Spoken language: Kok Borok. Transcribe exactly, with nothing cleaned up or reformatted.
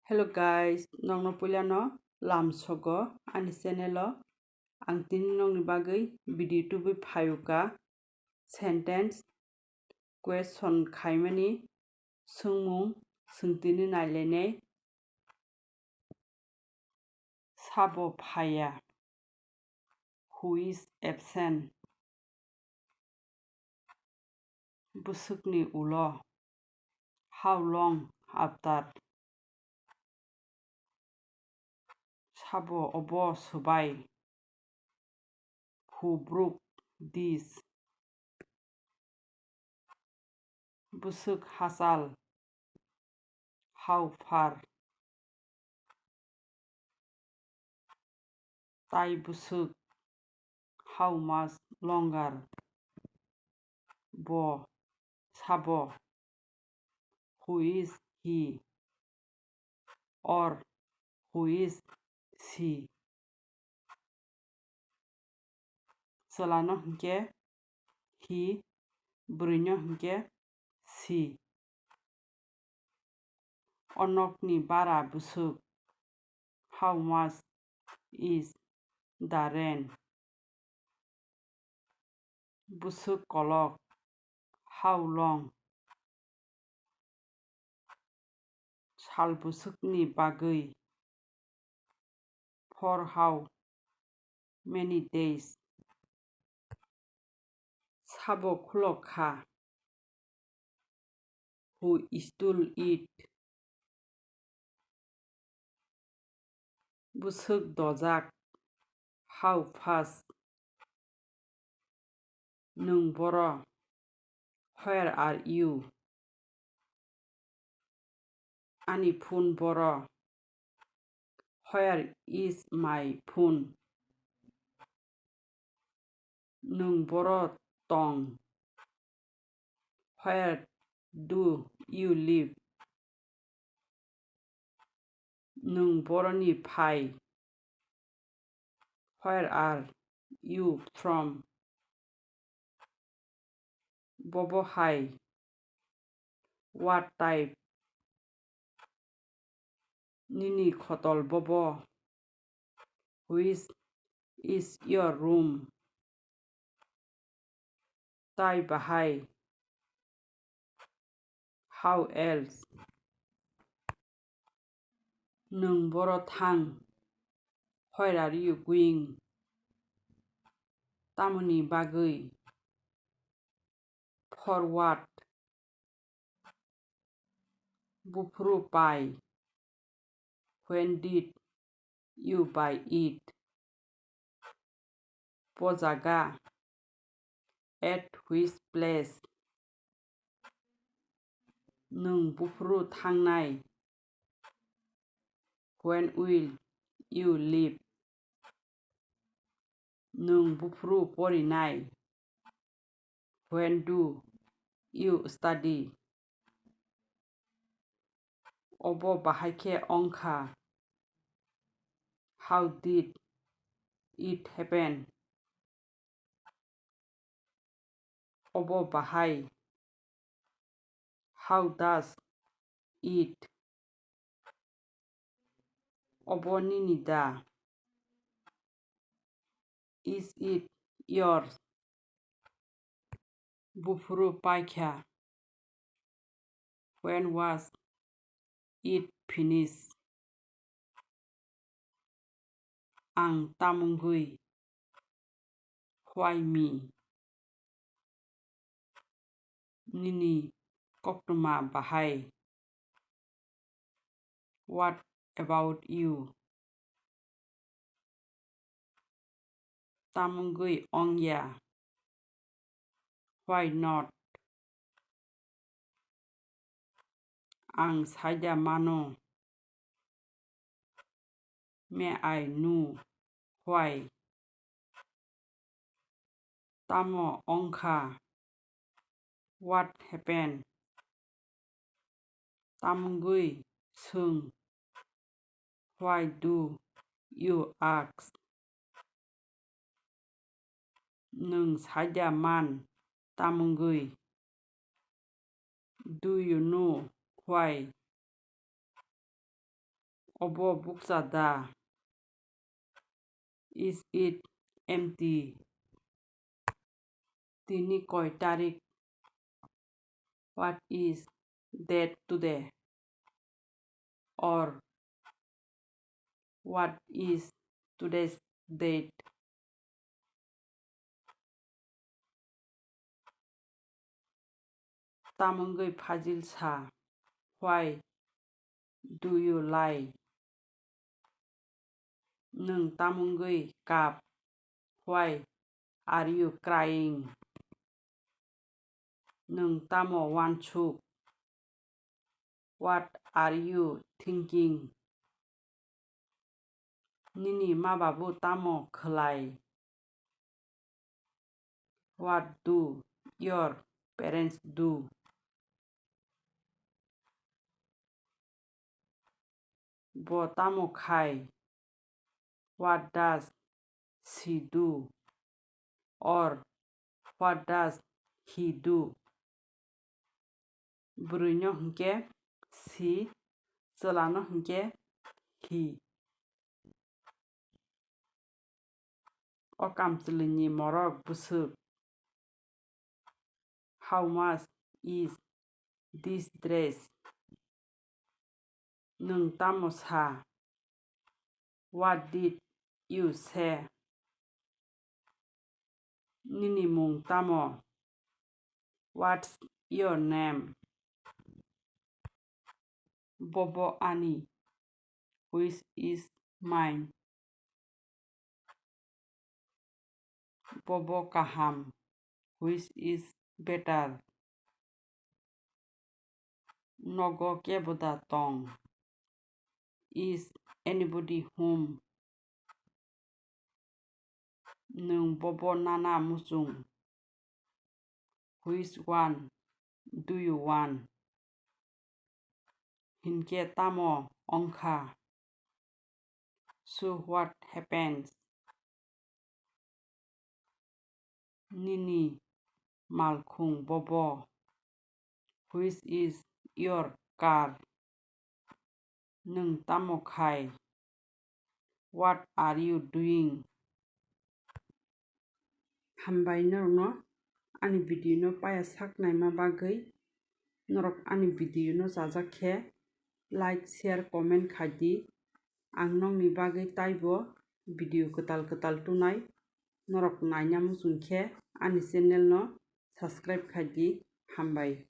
Hello guys, nokno puilano lamsogo ani channel o. Ang tini nokni bagwi video tubui phayuka sentence question khaimani swngmung swngtini nailainai. Sabo phaya? Who is absent? Bwswkni ulo? How long after? Sabo obo swbai? Who broke this? Bwswk hachal? How far? Tai bwswk? How much longer? Bo, sabo? Who is he? Or who is she? Chwlano hinkhe he, bwrwino hinkhe she. O nokni bara bwswk? How much is the rent? Bwswk kolok? How long? Sal bwswkni bagwi? For how many days? Sabo khulok kha? Who stole it? Bwswk dojak? How fast? Nwng boro? Where are you? Ani phone boro? Where is my phone? Nwng boro tong? Where do you live? Nwng boroni phai? Where are you from? Bobo hai? What type? Nini khotol bobo? Which is your room? Tai bahai? How else? Nwng boro thang? Where are you going? Tamoni bagwi? For what? Buphuru pai? When did you buy it? Bo jaga? At which place? Nwng buphuru thangnai? When will you leave? Nwng buphuru porinai? When do you study? Obo bahai khe wng kha? How did it happen? Obo bahai? How does it? Obo nini da? Is it yours? Buphuru paikha? When was it finished? Ang tamungwi? Why me? Nini koktwma bahai? What about you? Tamungwi wngya? Why not? Ang saida mano? May I know why? Tamo wngkha? What happened? Tamungwi swng? Why do you ask? Nwng saida man tamungwi? Do you know why? Obo bukcha da? Is it empty? Tini koi tarik? What is date today? Or what is today's date? Tamo wngwi phajil sa? Why do you lie? Nwng tamo wngwi kap? Why are you crying? Nwng tamo uansuk? What are you thinking? Nini ma babu tamo khlai? What do your parents do? Bo tamo khai? What does she do? Or what does he do? Bwrwino hinkhe she, chwlano hinkhe he. O kamchwlwini morok bwswk? How much is this dress? Nwng tamo sa? What did you say? Nini mung tamo? What's your name? Bobo ani? Which is mine? Bobo kaham? Which is better? Nogo keboda tong? Is anybody home? Nwng bobo nana muchung? Which one do you want? Hinkhe tamo wngkha? So what happens? Nini malkhung bobo? Which is your car? Nwng tamo khai? What are you doing? Hambai norokno ani video no paya sak naima bagwi. Norok ani video no chajak khe like, share, comment khai di. Ang nokni bagwi taibo video kwtal kwtal tunai. Norok naina muchung khe ani channel no subscribe khai di. Hambai.